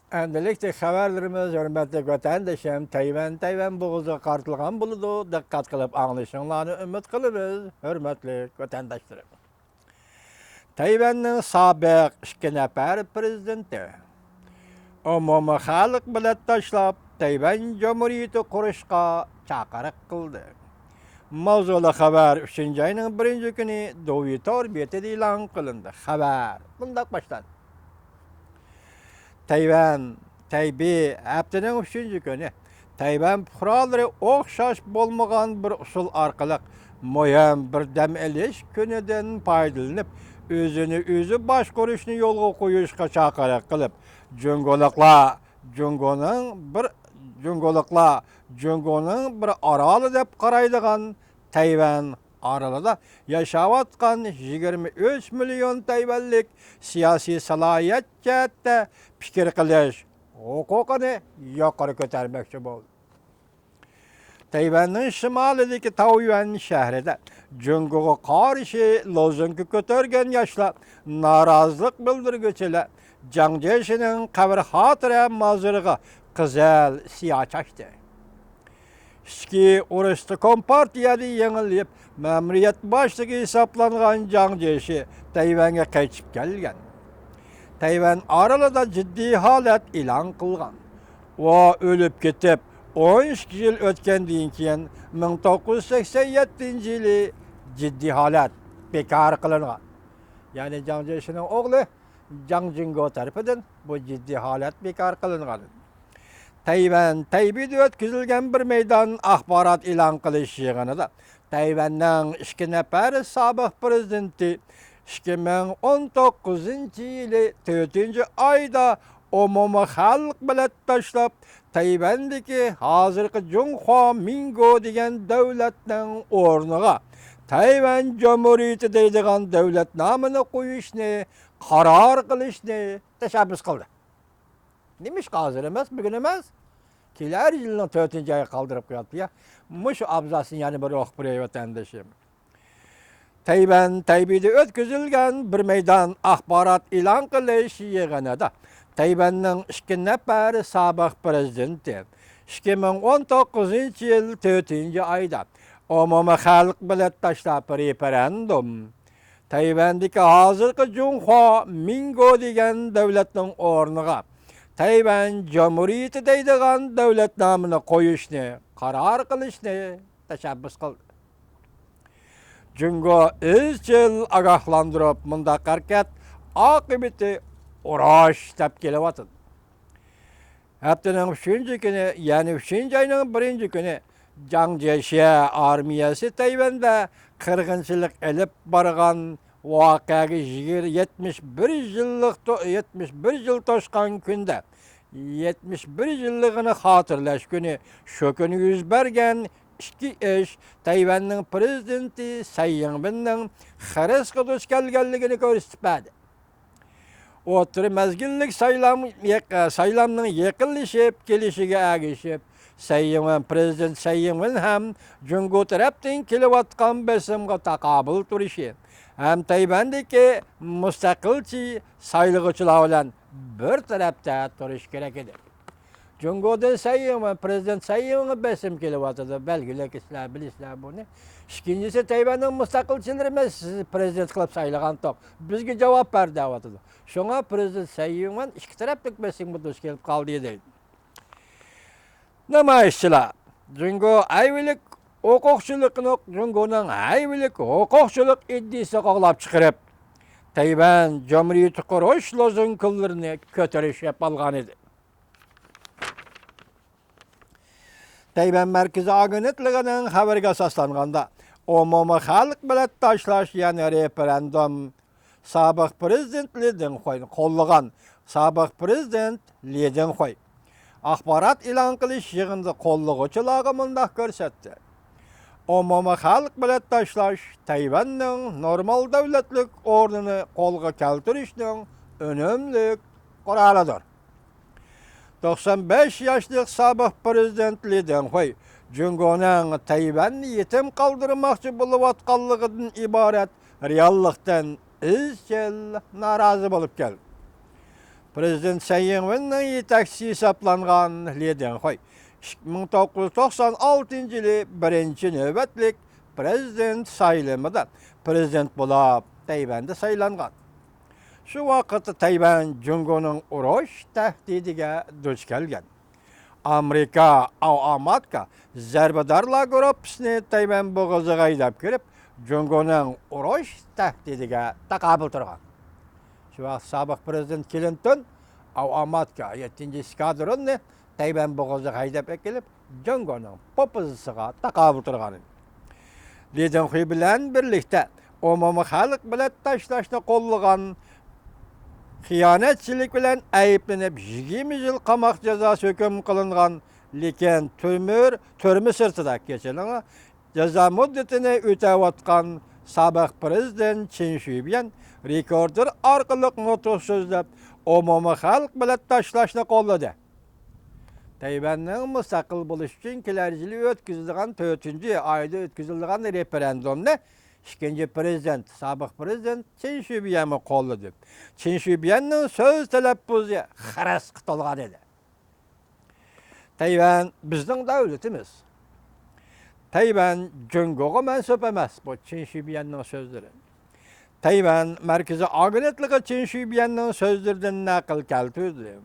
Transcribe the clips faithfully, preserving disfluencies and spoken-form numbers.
ئەمدىلىكتىكى خەۋەرلىرىمىز، ھۆرمەتلىك ۋەتەندىشىم، تەيۋەن، تەيۋەن بوغۇزىغا قارىتىلغان بولىدۇ. دىققەت قىلىپ ئاڭلىشىڭلارنى ئۈمىد قىلىمىز، ھۆرمەتلىك ۋەتەنداشلىرىم. تەيۋەننىڭ سابىق ئىككى نەپەر پىرېزىدېنتى ئومۇمىي خەلق بېلەت تاشلاپ، تەيۋەن جۇمھۇرىيىتى قۇرۇشقا چاقىرىق قىلدى. ماۋزۇلۇق خەۋەر ئۈچىنچى ئاينىڭ بىرىنچى كۈنى دۇۋى تور بېتىدە ئېلان قىلىندى. خەۋەر مۇنداق باشلاندى. تەيۋەن، تەيبېي ھەپتىنىڭ ئۈچىنچى كۈنى تەيۋەن پۇقرالىرى ئوخشاش بولمىغان بىر ئۇسۇل ئارقىلىق مۇھىم بىر دەم ئېلىش كۈنىدىن پايدىلىنىپ، ئۆزىنى ئۆزى باشقۇرۇشنى يولغا قويۇشقا چاقىرىق قىلىپ، جۇڭگولۇقلار جۇڭگونىڭ بىر، جۇڭگولۇقلار جۇڭگونىڭ بىر ئارالى دەپ قارايدىغان تەيۋەن ئارىلىدا ياشاۋاتقان يىگىرمە ئۈچ مىليون تەيۋەنلىك سىياسىي سالاھىيەت جەھەتتە پىكىر قىلىش ھوقۇقىنى يۇقىرى كۆتەرمەكچى بولدى. تەيۋەننىڭ شىمالىدىكى تاۋيۈەن شەھىرىدە جۇڭگوغا قارشى لوزۇنكا كۆتۈرگەن ياشلار، نارازىلىق بىلدۈرگۈچىلەر جاڭ جيېشىنىڭ قەبرە خاتىرە مازىرىغا قىزىل سىيا چاچتى. ئىچكى ئۇرۇشتا كومپارتىيەدە يېڭىلىپ، مەمۇرىيەت باشلىقى ھېسابلانغان جاڭ جيېشى تەيۋەنگە قېچىپ كەلگەن. تەيۋەن ئارىلىدا جىددىي ھالەت ئېلان قىلغان. ئۇ ئۆلۈپ كېتىپ، ئون ئىككى يىل ئۆتكەندىن كېيىن، مىڭ توققۇز يۈز سەكسەن يەتتىنچى يىلى جىددىي ھالەت بىكار قىلىنغان. يەنى جاڭ جيېشىنىڭ ئوغلى جاڭ جىڭگو تەرىپىدىن بۇ جىددىي ھالەت بىكار قىلىنغان. تەيۋەن تەيبېيدە ئۆتكۈزۈلگەن بىر مەيدان ئاخبارات ئېلان قىلىش يىغىنىدا تەيۋەننىڭ ئىككى نەپەر سابىق پىرېزىدېنتى ئىككى مىڭ ئون توققۇزىنچى يىلى تۆتىنچى ئايدا ئومۇمىي خەلق بېلەت تاشلاپ، تەيۋەندىكى ھازىرقى جۇڭخۇا مىڭگو دېگەن دۆلەتنىڭ ئورنىغا تەيۋەن جۇمھۇرىيىتى دەيدىغان دۆلەت نامىنى قويۇشنى قارار قىلىشنى تەشەببۇس قىلدى. نېمىشقا ھازىر ئەمەس، بۈگۈن ئەمەس، كېلەر يىلنىڭ تۆتىنچى ئايىغا قالدۇرۇپ قويۇپتۇ يا. مۇشۇ ئابزاسنى يەنە بىر ئوقۇپ بېرەي، ۋەتەندىشىم. تەيۋەن تەيبېيدە ئۆتكۈزۈلگەن بىر مەيدان ئاخبارات ئېلان قىلىش يىغىنىدا تەيۋەننىڭ ئىككى نەپەر سابىق پىرېزىدېنتى ئىككى مىڭ ئون توققۇزىنچى يىل تۆتىنچى ئايدا ئومۇمىي خەلق بېلەت تاشلاپ رېفېرېندۇم، تەيۋەندىكى ھازىرقى جۇڭخۇا مىڭگو دېگەن دۆلەتنىڭ ئورنىغا تەيۋەن جۇمھۇرىيىتى دەيدىغان دۆلەت نامىنى قويۇشنى قارار قىلىشنى تەشەببۇس قىلدى. جۇڭگو ئىزچىل ئاگاھلاندۇرۇپ، مۇنداق ھەرىكەت ئاقىۋىتى ئۇرۇش دەپ كېلىۋاتىدۇ. ھەپتىنىڭ ئۈچىنچى كۈنى، يەنى ئۈچىنچى ئاينىڭ بىرىنچى كۈنى جاڭ جيېشى ئارمىيەسى تەيۋەندە قىرغىنچىلىق ئېلىپ بارغان ۋەقەگە يىگىر-، يەتمىش بىر يىللىق تو-، يەتمىش بىر يىل توشقان كۈندە، يەتمىش بىر يىللىقىنى خاتىرىلەش كۈنى، شۇ كۈنى يۈز بەرگەن ئىككى ئىش تەيۋەننىڭ پىرېزىدېنتى سەي يىڭۋېننىڭ خىرىسقا دۇچ كەلگەنلىكىنى كۆرسىتىپ بەردى. ئوتتۇرا مەزگىللىك سايلام، يېق-، سايلامنىڭ يېقىنلىشىپ كېلىشىگە ئەگىشىپ، سەي يىڭۋېن، پىرېزىدېنت سەي يىڭۋېن ھەم جۇڭگو تەرەپتىن كېلىۋاتقان بېسىمغا تاقابىل تۇرۇشى ھەم تەيۋەندىكى مۇستەقىلچى سايلىغۇچىلار بىلەن بىر تەرەپتە تۇرۇشى كېرەك ئىدى. جۇڭگودىن سەي يىڭۋېن، پىرېزىدېنت سەي يىڭۋېنغا بېسىم كېلىۋاتىدۇ. بەلگىلىك، سىلەر بىلىسىلەر بۇنى. ئىككىنچىسى، تەيۋەننىڭ مۇستەقىلچىلىرى، مەن سىزنى پىرېزىدېنت قىلىپ سايلىغانتۇق، بىزگە جاۋاب بەر دەۋاتىدۇ. شۇڭا پىرېزىدېنت سەي يىڭۋېن ئىككى تەرەپلىك بېسىمغا دۇچ كېلىپ قالدى دەيدۇ. نامايىشچىلار جۇڭگو ھەيۋىلىك ھوقۇقچىلىقىنى، جۇڭگونىڭ ھەيۋىلىك ھوقۇقچىلىق ئىدىيىسىنى قوغلاپ چىقىرىپ، تەيۋەن جۇمھۇرىيىتى قۇرۇش لوزۇنكىلىرىنى كۆتۈرۈشۈپ ئالغان ئىدى. تەيۋەن مەركىزىي ئاگېنتلىقىنىڭ خەۋىرىگە ئاساسلانغاندا، ئومۇمىي خەلق بېلەت تاشلاش، يەنى رېفېرېندۇم، سابىق پىرېزىدېنت لى دېڭخۇينى قوللىغان سابىق پىرېزىدېنت لى دېڭخۇي ئاخبارات ئېلان قىلىش يىغىنىدا قوللىغۇچىلارغا مۇنداق كۆرسەتتى: ئومۇمىي خەلق بېلەت تاشلاش تەيۋەننىڭ نورمال دۆلەتلىك ئورنىنى قولغا كەلتۈرۈشنىڭ ئۈنۈملۈك قورالىدۇر. توقسان بەش ياشلىق سابىق پىرېزىدېنت لى دېڭخۇي جۇڭگونىڭ تەيۋەننى يېتىم قالدۇرماقچى بولۇۋاتقانلىقىدىن ئىبارەت رېئاللىقتىن ئىزچىل نارازى بولۇپ كەلدى. پىرېزىدېنت سەي ئىڭۋېننىڭ يېتەكچىسى ھېسابلانغان لى دېڭخۇي ئىككى مىڭ توققۇز يۈز توقسان ئالتىنچى يىلى بىرىنچى نۆۋەتلىك پىرېزىدېنت سايلىمىدا پىرېزىدېنت بولۇپ تەيۋەندە سايلانغان. شۇ ۋاقىتتا تەيۋەن جۇڭگونىڭ ئۇرۇش تەھدىتىگە دۇچ كەلگەن. ئامېرىكا ئاۋاماتكا زەربىدارلار گۇرۇپپىسىنى تەيۋەن بوغۇزىغا ھەيدەپ كىرىپ، جۇڭگونىڭ ئۇرۇش تەھدىتىگە تاقابىل تۇرغان. شۇ ۋاقىت سابىق پىرېزىدېنت كلىنتون ئاۋاماتكا يەتتىنچى ئېسكادروننى تەيۋەن بوغۇزىغا ھەيدەپ ئەكېلىپ، جۇڭگونىڭ پوپىزىسىغا تاقابىل تۇرغان ئىدى. لى دېڭخۇي بىلەن بىرلىكتە ئومۇمىي خەلق بېلەت تاشلاشنى قوللىغان، خىيانەتچىلىك بىلەن ئەيىبلىنىپ، يىگىرمە يىل قاماق جازاسى ھۆكۈم قىلىنغان، لېكىن تۈرمە، تۈرمە سىرتىدا كېچىنىڭ جازا مۇددىتىنى ئۆتەۋاتقان سابىق پىرېزىدېنت چېن شۈيبيەن رېكوردېر ئارقىلىق نۇتۇق سۆزلەپ، ئومۇمىي خەلق بېلەت تاشلاشنى قوللىدى. تەيۋەننىڭ مۇستەقىل بولۇشى ئۈچۈن كېلەر يىلى ئۆتكۈزۈلىدىغان، تۆتىنچى ئايدا ئۆتكۈزۈلىدىغان رېفېرېندۇمنى ئىككىنچى پىرېزىدېنت، سابىق پىرېزىدېنت چېن شۈيبيەنمۇ قوللىدى. چېن شۈيبيەننىڭ سۆز تەلەپپۇزى خىرىسقا تولغان ئىدى. تەيۋەن بىزنىڭ دۆلىتىمىز. تەيۋەن جۇڭگوغا مەنسۇپ ئەمەس، بۇ چېن شۈيبيەننىڭ سۆزلىرى. تەيۋەن مەركىزىي ئاگېنتلىقى چېن شۈيبيەننىڭ سۆزلىرىدىن نەقىل كەلتۈردى.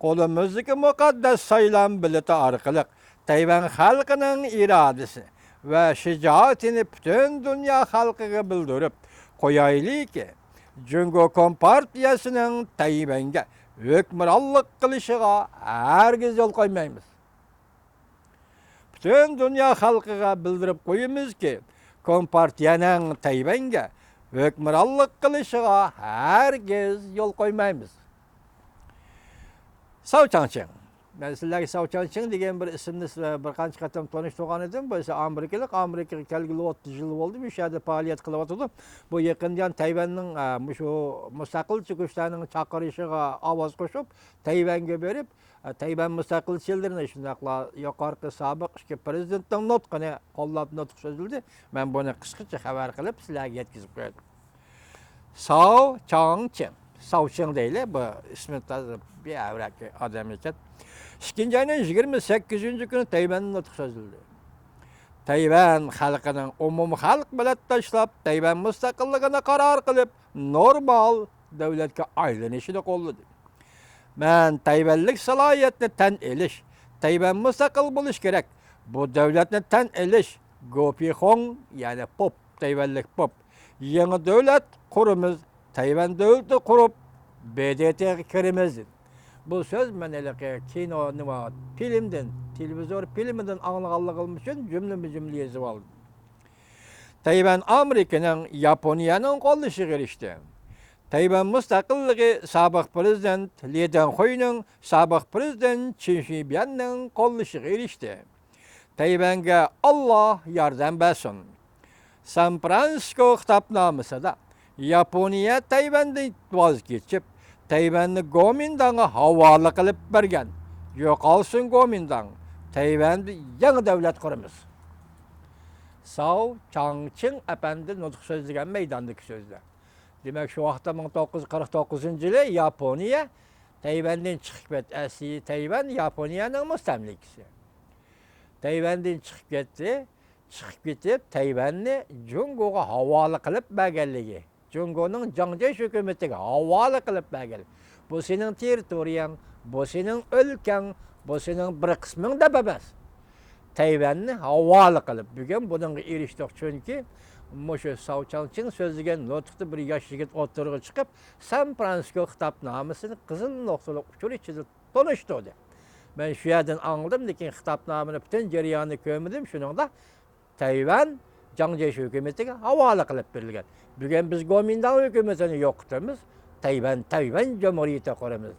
قولىمىزدىكى مۇقەددەس سايلام بېلىتى ئارقىلىق تەيۋەن خەلقىنىڭ ئىرادىسى ۋە شىجائىتىنى پۈتۈن دۇنيا خەلقىگە بىلدۈرۈپ قويايلىكى، جۇڭگو كومپارتىيەسىنىڭ تەيۋەنگە ھۆكۈمرانلىق قىلىشىغا ھەرگىز يول قويمايمىز. پۈتۈن دۇنيا خەلقىگە بىلدۈرۈپ قويىمىزكى، كومپارتىيەنىڭ تەيۋەنگە ھۆكۈمرانلىق قىلىشىغا ھەرگىز يول قويمايمىز. ساۋ چاڭچىڭ. مەن سىلەرگە ساۋ چاڭچىڭ دېگەن بىر ئىسىمنى سىلەر بىر قانچە قېتىم تونۇشتۇرغان ئىدىم. بۇ ئىسى ئامېرىكىلىق، ئامېرىكىغا كەلگىلى ئوتتۇز يىل بولدى، مۇشۇ يەردە پائالىيەت قىلىۋاتىدۇ. بۇ يېقىندىن تەيۋەننىڭ، ئە، مۇشۇ مۇستەقىلچى كۈچلەرنىڭ چاقىرىشىغا ئاۋاز قوشۇپ، تەيۋەنگە بېرىپ، ئە، تەيۋەن مۇستەقىلچىلىرىنى، شۇنداقلا يۇقىرىقى سابىق ئىككى پىرېزىدېنتنىڭ نۇتقىنى قوللاپ نۇتۇق سۆزلىدى. مەن بۇنى قىسقىچە خەۋەر قىلىپ سىلەرگە يەتكۈزۈپ قويدۇم. ساۋ چاڭچىڭ، ساۋچىڭ دەيلى، بۇ ئىسمى تازا بىئەۋرەك ئادەم ئىكەن. ئىككىنچى ئاينىڭ يىگىرمە سەككىزىنچى كۈنى تەيۋەندە نۇتۇق سۆزلىدى. تەيۋەن خەلقىنىڭ ئومۇمىي خەلق بېلەت تاشلاپ، تەيۋەن مۇستەقىللىقىنى قارار قىلىپ، نورمال دۆلەتكە ئايلىنىشىنى قوللىدى. مەن تەيۋەنلىك سالاھىيەتنى تەن ئېلىش، تەيۋەن مۇستەقىل بولۇش كېرەك. بۇ دۆلەتنى تەن ئېلىش، گوپىخۇڭ، يەنى پوپ، تەيۋەنلىك پوپ، يېڭى دۆلەت قۇرىمىز، تەيۋەن دۆلىتى قۇرۇپ، ب د ت غا كىرىمىز. بۇ سۆز مەن ھېلىقى كىنو، نېمە، فىلىمدىن، تېلېۋىزور فىلىمىدىن ئاڭلىغانلىقىم ئۈچۈن جۈملىمۇ جۈملە يېزىۋالدىم. تەيۋەن ئامېرىكىنىڭ، ياپونىيەنىڭ قوللىشىغا ئېرىشتى. تەيۋەن مۇستەقىللىقى سابىق پىرېزىدېنت لى دېڭخۇينىڭ، سابىق پىرېزىدېنت چېن شۈيبيەننىڭ قوللىشىغا ئېرىشتى. تەيۋەنگە ئاللا ياردەم بەرسۇن. سان فرانسىسكو خىتابنامىسىدا ياپونىيە تەيۋەندىن ۋاز كېچىپ، تەيۋەننى گومىنداڭغا ھاۋالە قىلىپ بەرگەن. يوقالسۇن گومىنداڭ، تەيۋەندە يېڭى دۆلەت قۇرىمىز. ساۋ چاڭچىڭ ئەپەندى نۇتۇق سۆزلىگەن مەيداندىكى سۆزلەر. دېمەك، شۇ ۋاقىتتا مىڭ توققۇز يۈز قىرىق توققۇزىنچى يىلى ياپونىيە تەيۋەندىن چىقىپ كەت-، ئەسلى تەيۋەن ياپونىيەنىڭ مۇستەملىكىسى. تەيۋەندىن چىقىپ كەتتى. چىقىپ كېتىپ، تەيۋەننى جۇڭگوغا ھاۋالە قىلىپ بەرگەنلىكى، جۇڭگونىڭ جاڭ جيېشى ھۆكۈمىتىگە ھاۋالە قىلىپ بەرگەنلىكى. بۇ سېنىڭ تېررىتورىيەڭ، بۇ سېنىڭ ئۆلكەڭ، بۇ سېنىڭ بىر قىسمىڭ دەپ ئەمەس. تەيۋەننى ھاۋالە قىلىپ، بۈگۈن بۇنىڭغا ئېرىشتۇق، چۈنكى مۇشۇ ساۋ چاڭچىڭ سۆزلىگەن نۇتۇقتا بىر ياش يىگىت ئوتتۇرىغا چىقىپ، سان فرانسىسكو خىتابنامىسىنى قىزىل نۇقتىلىق ئۇچۇر ئىچىدە تونۇشتۇردى. مەن شۇ يەردىن ئاڭلىدىم، لېكىن خىتابنامىنى پۈتۈن جەريانىنى كۆرمىدىم، شۇنىڭدا تەيۋەن جاڭ جيېشى ھۆكۈمىتىگە ھاۋالە قىلىپ بېرىلگەن. بۈگۈن بىز گومىنداڭ ھۆكۈمىتىنى يوقىتىمىز، تەيۋەن، تەيۋەن جۇمھۇرىيىتى قۇرىمىز.